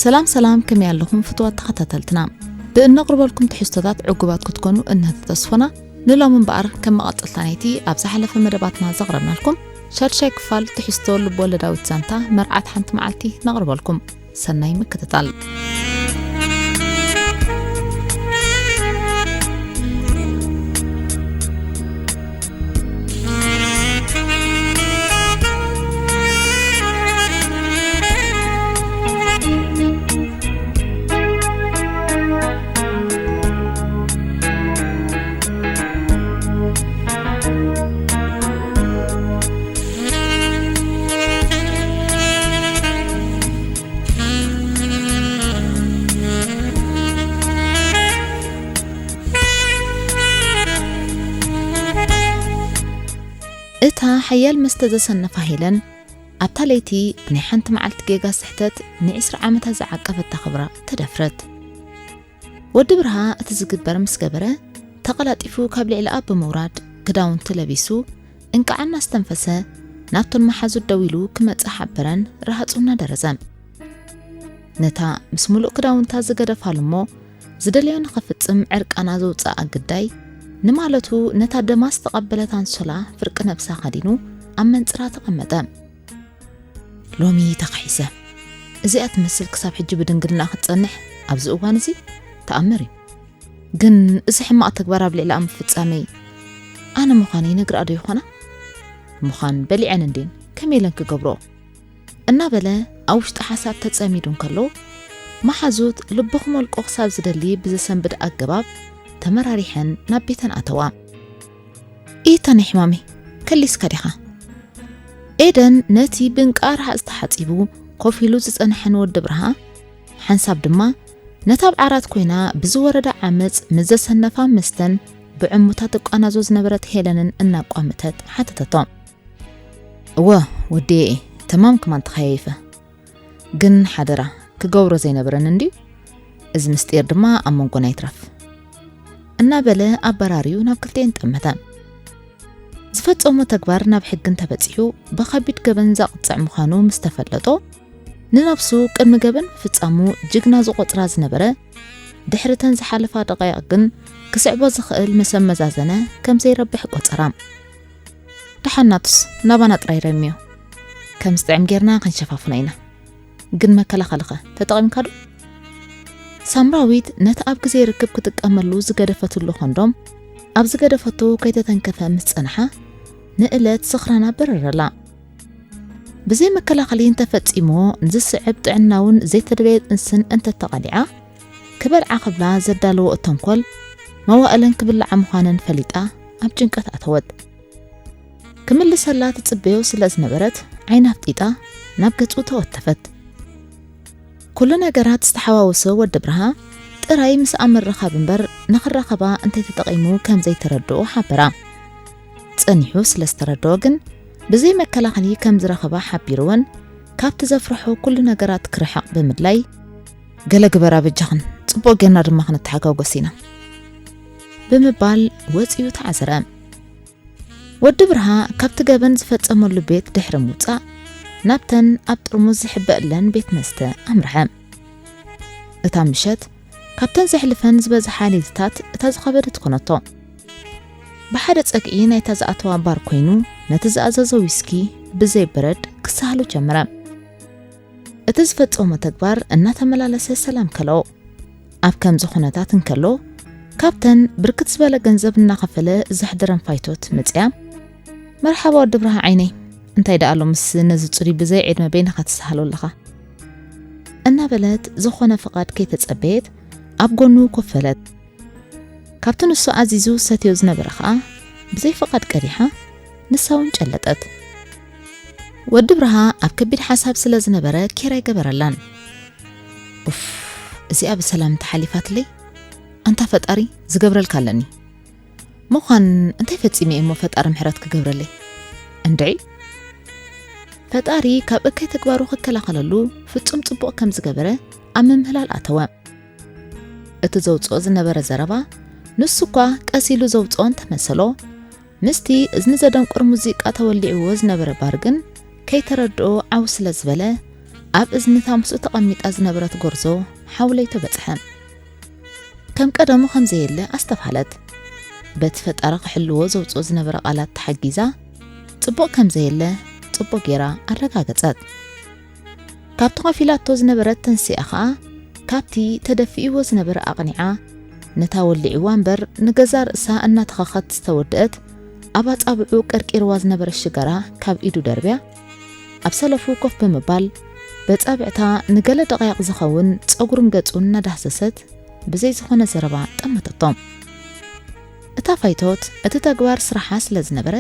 ሰላም ሰላም፣ ከመይ ኣለኹም ፍቱዋት ተኸታተልትና? ብእነቕርበልኩም ትሕዝቶታት ዕጉባት ክትኮኑ እነተተስፎና። ንሎም እምበኣር ከም መቐጸልታ ናይቲ ኣብ ዝሓለፈ መደባትና ዘቕረብናልኩም ሻድሻይ ክፋል ትሕዝቶ ልብ ወለዳዊት ዛንታ መርዓት ሓንቲ መዓልቲ ነቕርበልኩም። ሰናይ ምክትታል። እታ ሓያል መስተ ዘሰነፋ ሄለን ኣብታ ለይቲ ብናይ ሓንቲ መዓልቲ ጌጋ ስሕተት ንዒስራ ዓመታት ዝዓቀበታ ክብራ ተደፍረት። ወዲ ብርሃ እቲ ዝግበር ምስ ገበረ ተቐላጢፉ ካብ ልዕሊኣ ብምውራድ ክዳውንቲ ለቢሱ እንቃዕ እናስተንፈሰ ናብቶም መሓዙት ደው ኢሉ ክመጽእ ሓበረን ረሃጹ እናደረዘ። ነታ ምስ ምሉእ ክዳውንታ ዝገደፋሉ እሞ ዝደለዮ ንኽፍጽም ዕርቃና ዘውጽኣ ግዳይ ንማለቱ ነታ ደማ ዝተቐበለት ኣንሶላ ፍርቂ ነብሳ ከዲኑ ኣብ መንጽራ ተቐመጠ። ሎሚ ተኻሒሰ። እዚኣ ትመስል ክሳብ ሕጂ ብድንግልና ክትጸንሕ ኣብዚ እዋን እዚ ተኣምር እዩ። ግን እዚ ሕማቕ ተግባር ኣብ ልዕሊኣ ምፍጻመይ ኣነ ምዃነይ ነግርኣ ዶ ይኾና? ምዃን በሊዐን እንዴን ከመይ ኢለን ክገብርኦ? እናበለ ኣብ ውሽጢ ሓሳብ ተጸሚዱ እንከሎ፣ መሓዙት ልቡ ክመልቆ ክሳብ ዝደሊ ብዘሰንብድ ኣገባብ ተመራሪሐን ናብ ቤተን ኣተዋ። ኢታ ናይ ሕማመይ፣ ከሊስካ ዲኻ? ኤደን ነቲ ብእንቃ ርሃጽ ተሓጺቡ ኮፍ ኢሉ ዝጸንሐ ንወዲ ብርሃ ሓንሳብ ድማ ነታ ኣብ ዓራት ኮይና ብዝወረዳ ዓመጽ ምስ ዘሰነፋ መስተን ብዕሙታ ትቋናዞ ዝነበረት ሄለንን እናቋመተት ሓተተቶ። እወ ወድየ እየ፣ ተማም ከማን ተኸያይፈ። ግን ሓደራ፣ ክገብሮ ዘይነበረኒ እንድዩ። እዚ ምስጢር ድማ ኣብ መንጎና ይትረፍ። እናበለ ኣበራርዩ ናብ ክልቲኤን ጠመተ። ዝፈጸሞ ተግባር ናብ ሕጊ እንተበጺሑ ብኸቢድ ገበን ዘቕጽዕ ምዃኑ ምስ ተፈለጦ፣ ንነብሱ ቅድሚ ገበን ምፍጻሙ ጅግና ዝቖጽራ ዝነበረ፣ ድሕሪ ተን ዝሓለፋ ደቓይቕ ግን ክስዕቦ ዝኽእል መሰብ መዛዘነ ከም ዘይረብሕ ቆጸራ። ደሓን ናቱስ ናባና ጥራይ ረምዮ። ከም ዝጥዕም ጌርና ክንሸፋፍኖ ኢና። ግን መከላኸሊ ኸ ተጠቒምካ ዶ? ሳምራዊት ነቲ ኣብ ግዜ ርክብ ክጥቀመሉ ዝገደፈትሉ ኮንዶም ኣብ ዝገደፈቶ ከይተተንከፈ ምስ ጸንሓ ንእለት ስኽራና በረረላ። ብዘይ መከላኸሊ እንተፈጺሞ ንዝስዕብ ጥዕናውን ዘይተደለየ ጥንስን እንተተቓሊዓ ክበልዓ ክብላ ዘዳለዎ ተንኮል መዋእለን ክብልዓ ምዃነን ፈሊጣ ኣብ ጭንቀት ኣተወት። ክምልሰላ ትጽበዮ ስለ ዝነበረት ዓይና ኣፍጢጣ ናብ ገጹ ተወተፈት። ኩሉ ነገራት ዝተሓዋወሰ ወዲ ብርሃ ጥራይ ምስኣ ምርኻብ እምበር ንኽራኸባ እንተይተጠቒሙ ከም ዘይተረድኦ ሓበራ። ጸኒሑ ስለ ዝተረድኦ ግን ብዘይ መከላኸሊ ከም ዝረኸባ ሓቢርወን ካብቲ ዘፍርሖ ኩሉ ነገራት ክርሕቕ ብምድላይ፣ "ገለ ግበራ በጃኽን፣ ጽቡቕ ጌርና ድማ ክንተሓጋጎስ ኢና" ብምባል ወጺኡ ተዓዘረ። ወዲ ብርሃ ካብቲ ገበን ዝፈጸመሉ ቤት ድሕሪ ምውጻእ፣ ናብተን ኣብ ጥርሙዝ ዝሕበእለን ቤት መስተ ኣምርሐ። እታ ምሸት ካብተን ዘሕልፈን ዝበዝሓ ሌሊታት እታ ዝኸበደት ኮነቶ። ብሓደ ጸግዒ ናይታ ዝኣተዋ ባር ኮይኑ ነቲ ዝኣዘዞ ዊስኪ ብዘይ በረድ ክሰሃሎ ጀመረ። እቲ ዝፈጸሞ ተግባር እናተመላለሰ ሰላም ከለኦ። ኣብ ከምዚ ኩነታት እንከሎ ካብተን ብርክት ዝበለ ገንዘብ እናኸፈለ ዘሕድረን ፋይቶት መጽያ፣ "መርሓባ ወዲ ብርሃ ዓይነይ፣ እንታይ ደኣ ሎምስ ነዚ ጽሩይ ብዘይ ዕድመ በይንኻ ትሰሃሎ ኣለኻ?" እናበለት ዝኾነ ፍቓድ ከይተጸበየት ኣብ ጎኑ ኮፍ በለት። ካብቲ ንሱ ኣዚዙ ሰትዮ ዝነበረ ኸኣ ብዘይ ፍቓድ ቀዲሓ፣ ንሳ እውን ጨለጠት። ወዲ ብርሃ ኣብ ከቢድ ሓሳብ ስለ ዝነበረ ኬር ኣይገበረላን። "ኡፍ፣ እዚኣ ብሰላም እንተሓሊፋትለይ፣ ኣንታ ፈጣሪ ዝገብረልካ ኣለኒ። ምዃን እንታይ ፈጺመ እየ እሞ ፈጣሪ ምሕረት ክገብረለይ? እንድዒ!" ፈጣሪ ካብ እከይ ተግባሩ ክከላኸለሉ ፍጹም ጽቡቕ ከም ዝገበረ ኣብ ምምህላል ኣተወ። እቲ ዘውጽኦ ዝነበረ ዘረባ ንሱ እኳ ቀስ ኢሉ ዘውጽኦ እንተመሰሎ፣ ምስቲ እዝኒ ዘደንቁር ሙዚቃ ተወሊዕዎ ዝነበረ ባር ግን ከይተረድኦ ዓው ስለ ዝበለ፣ ኣብ እዝኒ እታ ምስኡ ተቐሚጣ ዝነበረት ጎርዞ ሓውለይቶ በጽሐ። ከም ቀደሙ ከም ዘየለ ኣስተብሃለት። በቲ ፈጣሪ ክሕልዎ ዘውጽኦ ዝነበረ ቃላት ተሓጊዛ፣ ጽቡቕ ከም ዘየለ ጽቡቕ ጌራ ኣረጋገጸት። ካብቲ ኮፍ ኢላቶ ዝነበረት ተንሲኣ ኸኣ፣ ካብቲ ተደፊእዎ ዝነበረ ኣቕኒዓ፣ ነታ ወሊዕዋ እምበር ንገዛ ርእሳ እናተኸኸት ዝተወድአት፣ ኣብ ኣጻብዑ ቀርቂርዋ ዝነበረ ሽጋራ ካብ ኢዱ ደርብያ፣ ኣብ ሰለፉ ኮፍ ብምባል፣ በጻብዕታ ንገለ ደቓይቕ ዝኸውን ጸጉሩን ገጹን እናዳህሰሰት፣ ብዘይ ዝኾነ ዘረባ ጠመተቶ። እታ ፋይቶት፣ እቲ ተግባር ስራሓ ስለ ዝነበረ፣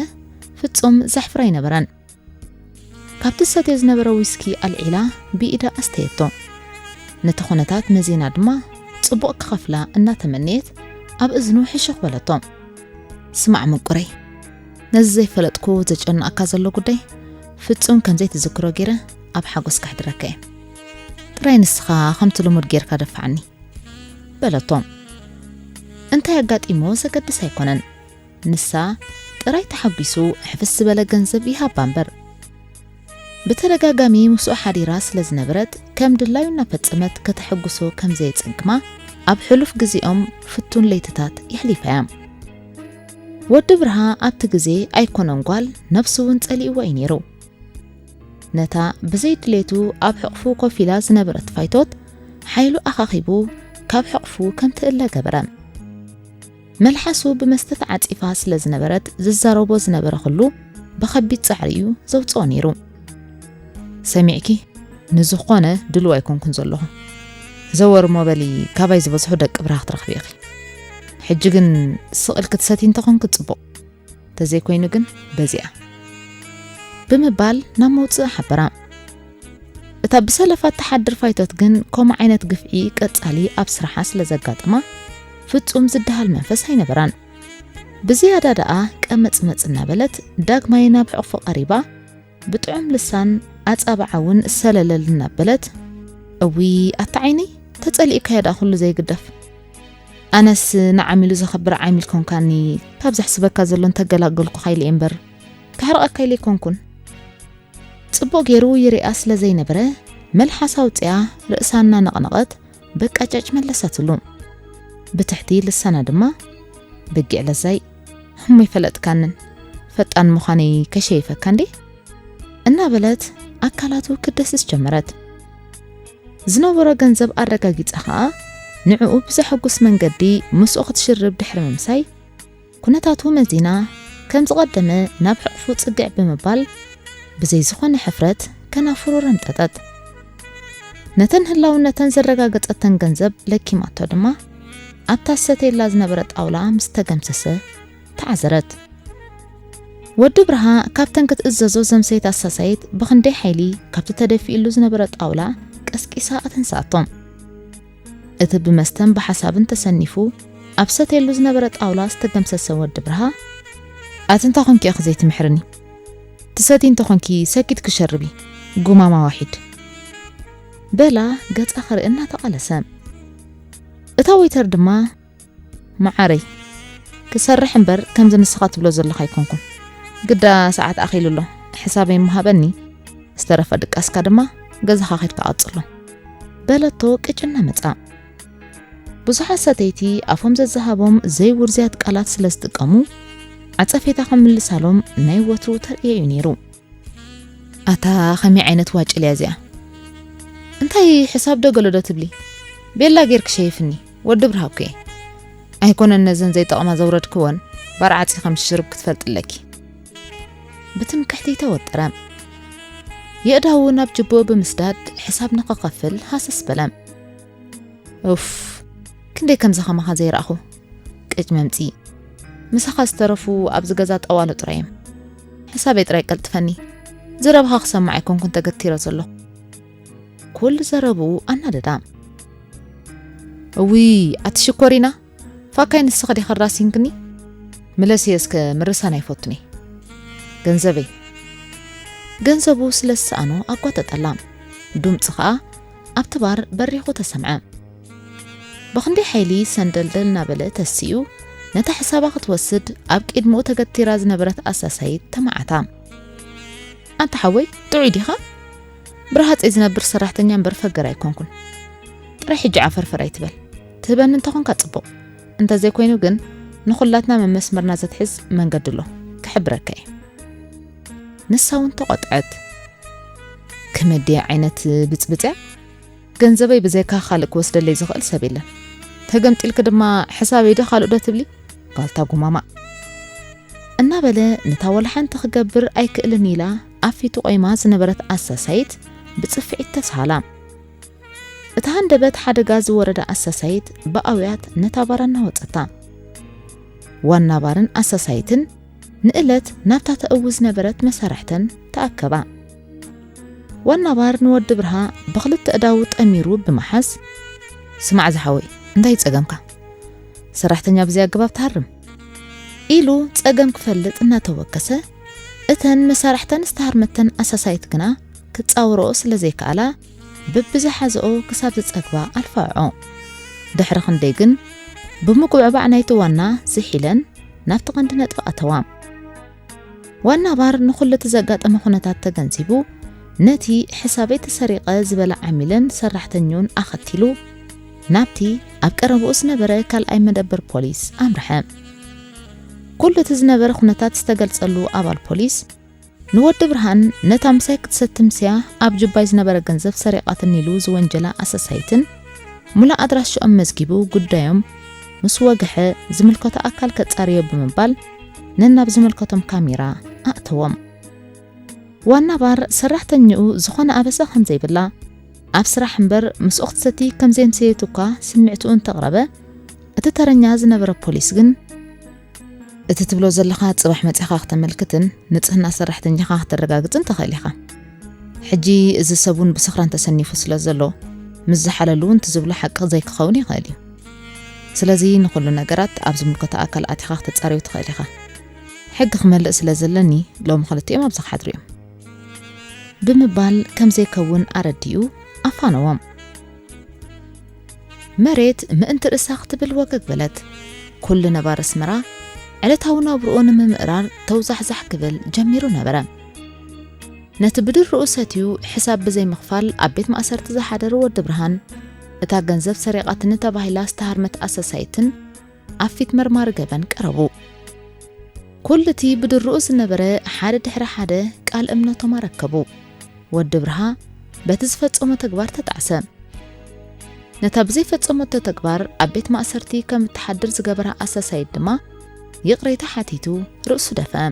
ፍጹም ዘሕፍራ ኣይነበረን። ካብቲ ዝሰትዮ ዝነበረ ዊስኪ ኣልዒላ ብኢዳ ኣስተየቶ። ነቲ ኩነታት መዚና ድማ ጽቡቕ ክኸፍላ እናተመነየት ኣብ እዝኑ ሕሹኽ በለቶ። ስማዕ ምቁረይ፣ ነዚ ዘይፈለጥኩ ዘጨንኣካ ዘሎ ጉዳይ ፍጹም ከም ዘይትዝክሮ ገይረ ኣብ ሓጎስ ከሕድረካ እየ። ጥራይ ንስኻ ከምቲ ልሙድ ጌርካ ደፍዓኒ፣ በለቶ። እንታይ ኣጋጢሞ ዘገድስ ኣይኮነን። ንሳ ጥራይ ተሓጒሱ ሕፍስ ዝበለ ገንዘብ ይሃባ እምበር። ብተደጋጋሚ ምስኡ ሓዲራ ስለ ዝነበረት፣ ከም ድላዩ እናፈጸመት ከተሐጉሶ ከም ዘየጸግማ፣ ኣብ ሕሉፍ ግዜኦም ፍቱን ለይትታት የሕሊፋ እያ። ወዲ ብርሃ ኣብቲ ግዜ ኣይኮነን ጓል፣ ነብሱ እውን ጸሊእዋ እዩ ነይሩ። ነታ ብዘይ ድሌቱ ኣብ ሕቕፉ ኮፍ ኢላ ዝነበረት ፋይቶት፣ ሓይሉ ኣኻኺቡ ካብ ሕቕፉ ከም ትእለ ገበረ። መልሓሱ ብመስተ ተዓጺፋ ስለ ዝነበረት፣ ዝዛረቦ ዝነበረ ኩሉ ብኸቢድ ጻዕሪ እዩ ዘውጽኦ ነይሩ። ሰሚዕኪ፣ ንዝኾነ ድሉው ኣይኮንኩን ዘለኹ። ዘወር እሞ በሊ፣ ካባይ ዝበዝሑ ደቂ ብርሃ ክትረኽቢ ኢኺ። ሕጂ ግን ስቕ ኢልኪ ትሰትዪ እንተኾንኪ ጽቡቕ። ተዘይኮይኑ ግን በዚኣ፣ ብምባል ናብ መውጽኢ ሓበራ። እታ ብሰለፋ እትሓድር ፋይቶት ግን ከምኡ ዓይነት ግፍዒ ቀጻሊ ኣብ ስራሓ ስለ ዘጋጠማ፣ ፍጹም ዝደሃል መንፈስ ኣይነበራን። ብዝያዳ ደኣ ቀመጽመጽ እናበለት ዳግማይ ናብ ሕቕፉ ቀሪባ፣ ብጥዑም ልሳን ኣጻብዓ እውን ሰለለል እናበለት፣ እውይ ኣታ ዓይነይ፣ ተጸሊእካዮ ደኣ ኩሉ ዘይግደፍ። ኣነስ ንዓሚሉ ዘኽብር ዓሚል ኮንካኒ፣ ካብ ዘሕስበካ ዘሎ እንተገላገልኩኻ ኢለ እየ እምበር፣ ከሕርቐካ ኢለ ኣይኮንኩን። ጽቡቕ ገይሩ ይሪኣ ስለ ዘይነበረ፣ መልሓሳ ኣውጺኣ ርእሳ እናነቕነቐት በቃጫጭ መለሰትሉ። ብትሕቲ ልሳና ድማ፣ በጊዕ ለዛይ፣ እሞ ኣይፈለጥካንን፣ ፈጣን ምዃነይ ከሸይፈካ እንዴ? እናበለት ኣካላቱ ክደስስ ጀመረት። ዝነበሮ ገንዘብ ኣረጋጊጻ ኸኣ፣ ንዕኡ ብዘሐጉስ መንገዲ ምስኡ ክትሽርብ ድሕሪ ምምሳይ፣ ኩነታቱ መዚና፣ ከም ዝቐደመ ናብ ሕቕፉ ጽግዕ ብምባል፣ ብዘይ ዝኾነ ሕፍረት ከናፍሩ ረምጠጠት። ነተን ህላውነተን ዘረጋገጸተን ገንዘብ ለኪማቶ ድማ፣ ኣብታ ዝሰትየላ ዝነበረ ጣውላ ምስ ተገምሰሰ ተዓዘረት። ወዲ ብርሃ ካብተን ክትእዘዞ ዘምሰየት ኣሳሳይት ብኽንደይ ሓይሊ ካብቲ ተደፊእሉ ዝነበረ ጣውላ ቀስቂሳ ኣተንስኣቶ። እቲ ብመስተን ብሓሳብን ተሰኒፉ ኣብ ሰትየሉ ዝነበረ ጣውላ ዝተገምሰሰ ወዲ ብርሃ፣ ኣቲ እንታይ ኾንኪ ኢኺ ዘይትምሕርኒ? ትሰቲ እንተኾንኪ ሰኪት ክሸርቢ፣ ጉማማ ዋሒድ፣ በላ ገጻ ክርኢ እናተቓለሰ። እታ ወይተር ድማ፣ መዓረይ፣ ክሰርሕ እምበር ከምዚ ንስኻ ትብሎ ዘለኻ ኣይኮንኩን። ግዳ ሰዓት ኣኺሉ ኣሎ፣ ሕሳበይ እሞ ሃበኒ፣ ዝተረፈ ድቃስካ ድማ ገዛኻ ኸድካ ቀጽሎ፣ በለቶ ቅጭ እናመጻ። ብዙሓት ሰተይቲ ኣፎም ዘዘሃቦም ዘይውርዝያት ቃላት ስለ ዝጥቀሙ፣ ዓጸፌታ ክምልሳሎም ናይ ወትሩ ተርእዮ እዩ ነይሩ። ኣታ ኸመይ ዓይነት ዋጭል እያ እዚኣ? እንታይ ሕሳብ ዶ ገለ ዶ ትብሊ? ቤላ ጌርኪ ሸይፍኒ፣ ወዲ ብርሃ እኮ እየ። ኣይኮነን ነዘን ዘይጠቕማ ዘውረድክወን ባር ዓጺ ከም ሽርብ ክትፈልጢ ኣለኪ። ብትምክሕቲ ተወጠረ። የእዳዉ ናብ ጅቦ ብምስዳድ ሕሳብ ንኽኸፍል ሃሰስ በለ። ኡፍ፣ ክንደይ ከምዚ ኸማኻ ዘይረኣኹ። ቅጭ መምጺ። ምሳኻ ዝተረፉ ኣብዚ ገዛ ጠዋሉ ጥራይ እዮም። ሕሳበይ ጥራይ ቀልጥፈኒ። ዘረባኻ ክሰምዕ ኣይኮንኩን ተገቲረ ዘለኹ። ኩሉ ዘረብኡ ኣናደዳ። እውይ፣ ኣቲ ሽኮሪና፣ ፋካይ ንስኺ ዲኺ ራሲንክኒ? ምለስየ እስከ ምርሳን ኣይፈቱን እየ። ገንዘበይ። ገንዘቡ ስለ ዝሰኣኖ ኣጓጠጠላ። ድምፁ ኸኣ ኣብቲ ባር በሪኹ ተሰምዐ። ብኽንደይ ሓይሊ ሰንደልደል እናበለ ተሲኡ ነታ ሕሳባ ክትወስድ ኣብ ቅድሚኡ ተገቲራ ዝነበረት ኣሳሳይት ተማዓታ። ኣንታ ሓወይ፣ ጥዑይ ዲኻ? ብረሃፀይ ዝነብር ሰራሕተኛ እምበር ፈገር ኣይኮንኩን። ጥራይ ሕጂ ዓፈርፈር ኣይትበል። ትህበኒ እንተኾንካ ጽቡቕ፣ እንተዘይኮይኑ ግን ንኹላትና መመስመርና ዘትሕዝ መንገዲ ኣሎ። ክሕብረካ እየ። ንሳ እውን ተቖጥዐት። ከመድያ ዓይነት ብጽብጽያ? ገንዘበይ ብዘይካ ካልእ ክወስደለይ ዝኽእል ሰብ የለን። ተገምጢልኪ ድማ ሕሳበይ ዶ ካልእ ዶ ትብሊ? ጋልታ ጉማማ። እናበለ ነታ ወላ ሓንቲ ክገብር ኣይክእልን ኢላ ኣብ ፊቱ ቆይማ ዝነበረት ኣሳሳይት ብጽፍዒት ተስሃላ። እታ ሃንደበት ሓደጋ ዝወረዳ ኣሳሳይት ብኣውያት ነታ ባር ኣናወጸታ። ዋና ባርን ኣሳሳይትን ንእለት ናብታ ተእዊ ዝነበረት መሳርሕተን ተኣከባ። ዋና ባር ንወዲ ብርሃ ብኽልተ እዳዉ ጠሚሩ ብምሓዝ፣ "ስማዕ ዝሓወይ፣ እንታይ ጸገምካ? ሰራሕተኛ ብዘይ ኣገባብ ትሃርም?" ኢሉ ጸገም ክፈልጥ እናተወከሰ፣ እተን መሳርሕተን ዝተሃርመተን ኣሳሳይት ግና ክጻወርኦ ስለ ዘይከኣላ፣ ብብዝሓ ዝኦ ክሳብ ዝጸግባ ኣልፋዕዖ። ድሕሪ ክንደይ ግን፣ ብምጉዕባዕ ናይቲ ዋና ዝሒለን ናብቲ ቀንዲ ነጥቢ ኣተዋ። ዋና ባር ንኹሉ እቲ ዘጋጠመ ኩነታት ተገንዚቡ፣ ነቲ ሕሳበይ ተሰሪቐ ዝበለ ዓሚልን ሰራሕተኛኡን ኣኸቲሉ፣ ናብቲ ኣብ ቀረባኡ ዝነበረ ካልኣይ መደበር ፖሊስ ኣምርሐ። ኩሉ እቲ ዝነበረ ኩነታት ዝተገልጸሉ ኣባል ፖሊስ፣ ንወዲ ብርሃን ነታ ምሳይ ክትሰቲ ምስያ ኣብ ጁባይ ዝነበረ ገንዘብ ሰሪቓትኒ ኢሉ ዝወንጀላ ኣሳሳይትን፣ ሙሉእ ኣድራሽኦም መዝጊቡ ጉዳዮም ምስ ወግሐ ዝምልከቶ ኣካል ከጻርዮ ብምባል ነናብ ዝምልከቶም ካሜራ ኣእተዎም። ዋና ባር ሰራሕተኛኡ ዝኾነ ኣበሳ ከም ዘይብላ፣ ኣብ ስራሕ እምበር ምስኡ ክትሰቲ ከም ዘየምሰየት እኳ ስምዕትኡ እንተቕረበ፣ እቲ ተረኛ ዝነበረ ፖሊስ ግን፣ "እቲ ትብሎ ዘለኻ ጽባሕ መጺኻ ክተመልክትን ንጽህና ሰራሕተኛኻ ክተረጋግጽን ትኽእል ኢኻ። ሕጂ እዚ ሰብ እውን ብስኽራን ተሰኒፉ ስለ ዘሎ፣ ምስ ዝሓለሉ እውን እቲ ዝብሎ ሓቂ ዘይክኸውን ይኽእል እዩ። ስለዚ ንኹሉ ነገራት ኣብ ዝምልከቶ ኣካል ኣቲኻ ክተጻርዮ ትኽእል ኢኻ። ሕጊ ክመልእ ስለ ዘለኒ ሎሚ ክልቲኦም ኣብዚ ክሓድሩ እዮም" ብምባል ከም ዘይከውን ኣረዲኡ ኣፋነዎም። መሬት ምእንቲ ርእሳ ክትብል ወገግ በለት። ኩሉ ነባሪ ኣስመራ ዕለታዊ ናብርኡ ንምምእራር ተውዛሕዛሕ ክብል ጀሚሩ ነበረ። ነቲ ብድርኡ ሰትዩ ሕሳብ ብዘይምኽፋል ኣብ ቤት ማእሰርቲ ዝሓደረ ወዲ ብርሃን፣ እታ ገንዘብ ሰሪቓትኒ ተባሂላ ዝተሃርመት ኣሳሳይትን ኣብ ፊት መርማሪ ገበን ቀረቡ። ኩሉ እቲ ብድርኡ ዝነበረ ሓደ ድሕሪ ሓደ ቃል እምነቶም ኣረከቡ። ወዲ ብርሃ በቲ ዝፈጸሞ ተግባር ተጣዕሰ። ነታ ብዘይፈጸመቶ ተግባር ኣብ ቤት ማእሰርቲ ከም እትሓድር ዝገበራ ኣሳሳይት ድማ ይቕሬታ ሓቲቱ ርእሱ ደፍአ።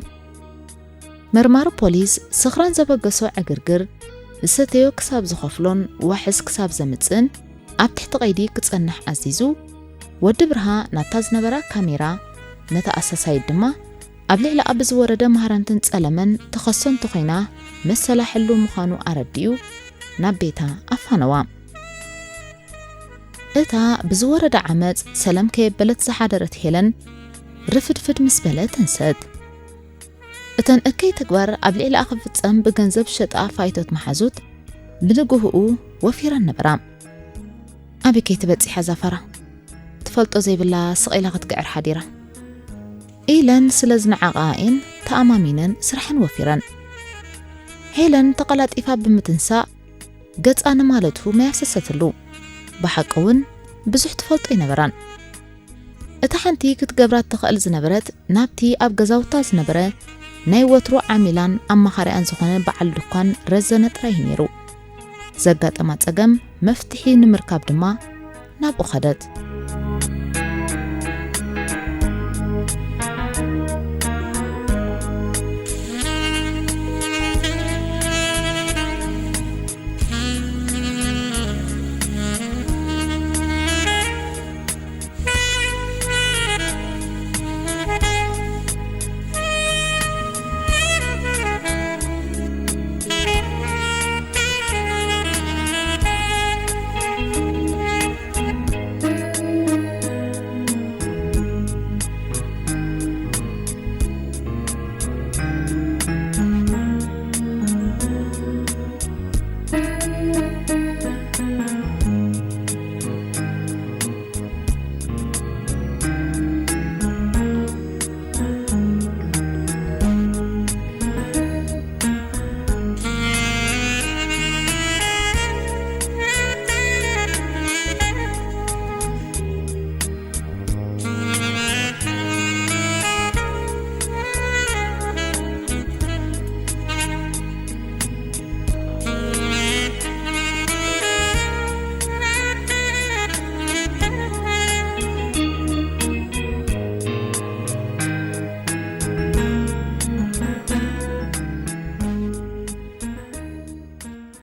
መርማሪ ፖሊስ ስኽራን ዘበገሶ ዕግርግር፣ ዝሰተዮ ክሳብ ዝኸፍሎን ዋሕስ ክሳብ ዘምጽእን ኣብ ትሕቲ ቀይዲ ክጸንሕ ኣዚዙ፣ ወዲ ብርሃ ናብታ ዝነበራ ካሜራ፣ ነታ ኣሳሳይት ድማ ኣብ ልዕሊኣ ብዝወረደ ማህረምትን ጸለመን ትኸሶ እንተኾይና መሰላ ሕሉው ምዃኑ ኣረዲኡ ናብ ቤታ ኣፋነዋ። እታ ብዝወረደ ዓመጽ ሰለም ከየበለት ዝሓደረት ሄለን ርፍድፍድ ምስ በለ ተንሰት። እተን እከይ ተግባር ኣብ ልዕሊኣ ክፍጸም ብገንዘብ ሸጣ ፋይቶት መሓዙት ብንግህኡ ወፊረን ነበራ። ኣበይ ከይትበጺሕ እዛ ፋራ? ትፈልጦ ዘይብላ ስቕ ኢላ ክትግዕር ሓዲራ። ኢለን ስለ ዝነዓቓ እየን ተኣማሚነን ስራሐን ወፊረን። ሄለን ተቐላጢፋ ብምትንሳእ ገጻ ንማለቱ ማይ ኣፍሰሰትሉ። ብሓቂ እውን ብዙሕ ትፈልጦ ኣይነበራን። እታ ሓንቲ ክትገብራ እትኽእል ዝነበረት ናብቲ ኣብ ገዛውታ ዝነበረ ናይ ወትሩ ዓሚላን ኣማኻሪኣን ዝኾነ በዓል ድኳን ረዘነ ጥራይ እዩ ነይሩ። ዘጋጠማ ጸገም መፍትሒ ንምርካብ ድማ ናብኡ ኸደት።